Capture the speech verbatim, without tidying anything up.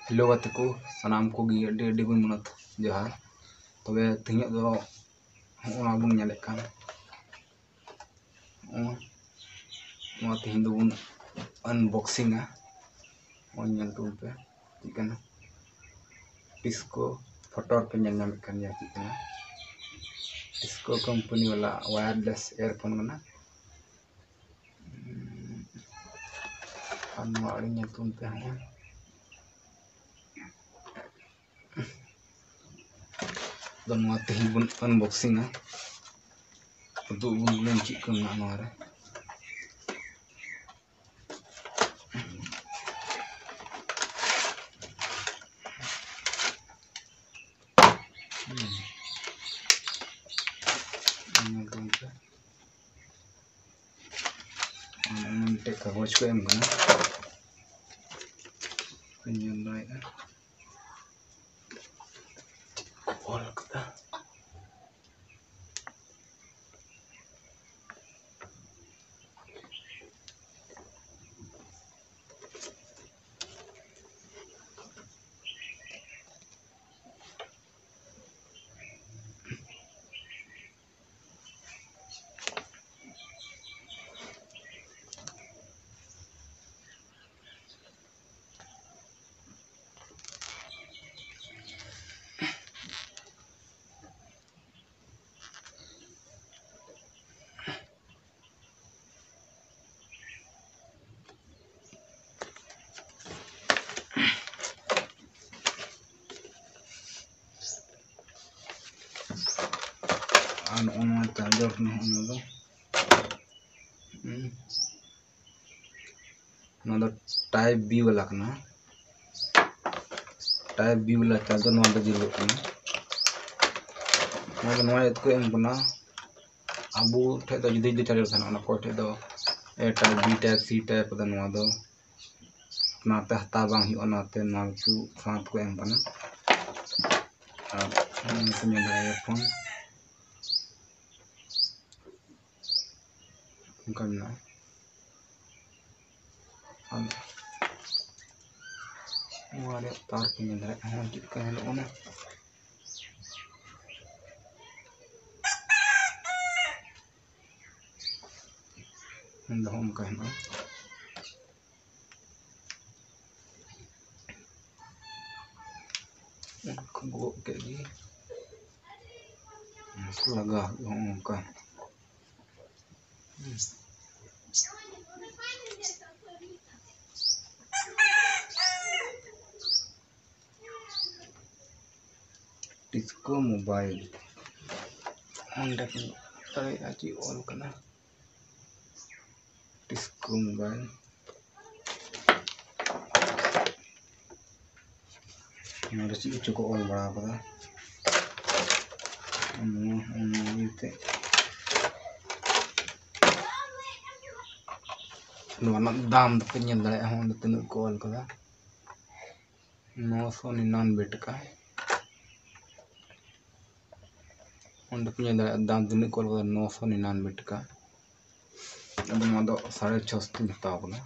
Hello ᱜᱟᱛᱮ ᱠᱚ, ᱥᱟᱱᱟᱢ ᱠᱚᱜᱮ ᱟᱹᱰᱤ ᱟᱹᱰᱤ ᱜᱩᱱ ᱢᱟᱱᱚᱛ ᱡᱚᱦᱟᱨ᱾ ᱛᱚᱵᱮ ᱛᱮᱦᱮᱧᱟᱜ ᱫᱚ ᱦᱚᱸᱜᱼᱚ ᱱᱚᱣᱟ ᱵᱚᱱ ᱧᱮᱞᱮᱫ ᱠᱟᱱ, ᱦᱚᱸᱜᱼᱚ ᱱᱚᱣᱟ ᱛᱮᱦᱮᱧ ᱫᱚᱵᱚᱱ ᱟᱱᱵᱚᱠᱥᱤᱝᱟ᱾ ᱦᱚᱸᱜᱼᱚᱭ ᱧᱮᱞ ᱛᱟᱵᱚᱱ ᱯᱮ ᱪᱮᱫ ᱠᱟᱱᱟ, ᱴᱤᱥᱠᱳ ᱯᱷᱳᱴᱳ ᱨᱮᱯᱮ ᱧᱮᱞ ᱧᱟᱢᱮᱫ ᱠᱟᱱ ᱜᱮᱭᱟ ᱪᱮᱫ ᱠᱟᱱᱟ, ᱴᱤᱥᱠᱳ ᱠᱳᱢᱯᱟᱱᱤ ᱵᱟᱞᱟ ᱣᱟᱭᱟᱨᱞᱮᱥ ᱤᱭᱟᱨᱯᱷᱳᱱ ᱠᱟᱱᱟ᱾ ᱟᱨ ᱱᱚᱣᱟ ᱟᱹᱰᱤ ᱧᱩᱛᱩᱢ ᱛᱮ ᱦᱚᱸᱜᱼᱚᱭ᱾ ᱟᱫᱚ ᱱᱚᱣᱟ ᱛᱮᱦᱮᱧ ᱵᱚᱱ ᱟᱱᱵᱚᱠᱥᱤᱝᱟ᱾ ᱩᱫᱩᱜ ᱟᱵᱚᱱ ᱵᱚᱱ ᱪᱮᱫ ᱠᱚ ᱢᱮᱱᱟᱜᱼᱟ ᱱᱚᱣᱟ ᱨᱮ᱾ ᱧᱮᱞ ᱛᱟᱵᱚᱱ ᱯᱮ᱾ ᱚᱱᱟ ᱢᱤᱫᱴᱮᱡ ᱠᱟᱜᱚᱡᱽ ᱠᱚ ᱮᱢ ᱠᱟᱱᱟ, ᱯᱮ ᱧᱮᱞ ᱫᱟᱲᱮᱭᱟᱜᱼᱟ᱾ ᱚᱞ ᱠᱟᱫᱟ᱾ ᱟᱨ ᱱᱚᱜᱼᱚ ᱱᱚᱣᱟ ᱪᱟᱨᱡᱟᱨ ᱠᱟᱱᱟ, ᱱᱚᱜᱼᱚ ᱱᱚᱣᱟ ᱫᱚ᱾ ᱦᱩᱸ᱾ ᱱᱚᱣᱟ ᱫᱚ ᱴᱟᱭᱤᱯ ᱵᱤ ᱵᱟᱞᱟ ᱠᱟᱱᱟ᱾ ᱴᱟᱭᱤᱯ ᱵᱤ ᱵᱟᱞᱟ ᱪᱟᱨᱡᱟᱨ ᱱᱚᱣᱟ ᱫᱚ ᱡᱩᱞᱩᱜ ᱠᱟᱱᱟ᱾ ᱱᱚᱣᱟ ᱫᱚ ᱱᱚᱣᱟ ᱤᱭᱟᱹ ᱛᱮᱠᱚ ᱮᱢ ᱠᱟᱱᱟ᱾ ᱟᱵᱚ ᱴᱷᱮᱡ ᱫᱚ ᱡᱩᱫᱟᱹ ᱡᱩᱫᱟᱹ ᱪᱟᱨᱡᱟᱨ ᱛᱟᱦᱮᱱᱟ, ᱚᱱᱟ ᱠᱚ ᱴᱷᱮᱡ ᱫᱚ ᱮ ᱴᱟᱭᱤᱯ, ᱵᱤ ᱴᱟᱭᱤᱯ, ᱥᱤ ᱴᱟᱭᱤᱯ, ᱟᱫᱚ ᱱᱚᱣᱟ ᱫᱚ ᱚᱱᱟᱛᱮ ᱦᱟᱛᱟᱣ ᱵᱟᱝ ᱦᱩᱭᱩᱜᱼᱟ, ᱚᱱᱟᱛᱮ ᱱᱚᱣᱟ ᱠᱚ ᱥᱟᱶ ᱛᱮᱠᱚ ᱮᱢ ᱠᱟᱱᱟ᱾ ᱟᱨ ᱱᱚᱣᱟ ᱠᱚ ᱧᱮᱞ ᱫᱟᱲᱮᱭᱟᱜᱼᱟ ᱯᱷᱳᱱ ᱚᱱᱠᱟ ᱢᱮᱱᱟᱜᱼᱟ᱾ ᱟᱨ ᱱᱚᱣᱟ ᱨᱮᱭᱟᱜ ᱛᱟᱨ ᱯᱮ ᱧᱮᱞ ᱫᱟᱲᱮᱭᱟᱜ ᱠᱟᱱᱟ ᱪᱮᱫ ᱞᱮᱠᱟ ᱧᱮᱞᱚᱜ ᱠᱟᱱᱟ᱾ ᱫᱚ ᱚᱱᱠᱟ ᱦᱮᱱᱟᱜᱼᱟ᱾ ᱜᱚᱜ ᱠᱮᱫ ᱜᱮ᱾ ᱞᱟᱜᱟᱣ ᱦᱩᱭᱩᱜᱼᱟ ᱱᱚᱝᱠᱟ᱾ ᱴᱤᱥᱠᱳ ᱢᱳᱵᱟᱭᱤᱞ᱾ ᱚᱸᱰᱮ ᱠᱷᱚᱱ ᱫᱟᱲᱮᱭᱟᱜᱼᱟ ᱪᱮᱫ ᱚᱞ ᱠᱟᱱᱟ᱾ ᱴᱤᱥᱠᱳ ᱢᱳᱵᱟᱭᱤᱞ᱾ ᱱᱚᱣᱟ ᱨᱮ ᱪᱮᱫ ᱠᱚᱪᱚ ᱠᱚ ᱚᱞ ᱵᱟᱲᱟ ᱟᱠᱟᱫᱟ᱾ ᱱᱚᱣᱟ, ᱱᱚᱣᱟ ᱤᱭᱟᱹᱛᱮ ᱱᱚᱣᱟ ᱨᱮᱱᱟᱜ ᱫᱟᱢ ᱫᱚᱯᱮ ᱧᱮᱞ ᱫᱟᱲᱮᱭᱟᱜᱼᱟ, ᱚᱸᱰᱮ ᱛᱤᱱᱟᱹᱜ ᱠᱚ ᱚᱞ ᱠᱟᱫᱟ᱾ ᱱᱚᱥᱚ ᱱᱤᱱᱟᱱᱵᱮ ᱴᱟᱠᱟ᱾ ᱚᱸᱰᱮ ᱯᱮ ᱧᱮᱞ ᱫᱟᱲᱮᱭᱟᱜᱼᱟ ᱫᱟᱢ ᱛᱤᱱᱟᱹᱜ ᱠᱚ ᱚᱞ ᱠᱟᱫᱟ, ᱱᱚᱥᱚ ᱱᱤᱱᱟᱱᱵᱮ ᱴᱟᱠᱟ᱾ ᱟᱫᱚ ᱱᱚᱣᱟ ᱫᱚ ᱥᱟᱲᱮ ᱪᱷᱚᱥᱚ ᱛᱤᱧ ᱦᱟᱛᱟᱣ ᱠᱟᱫᱟ᱾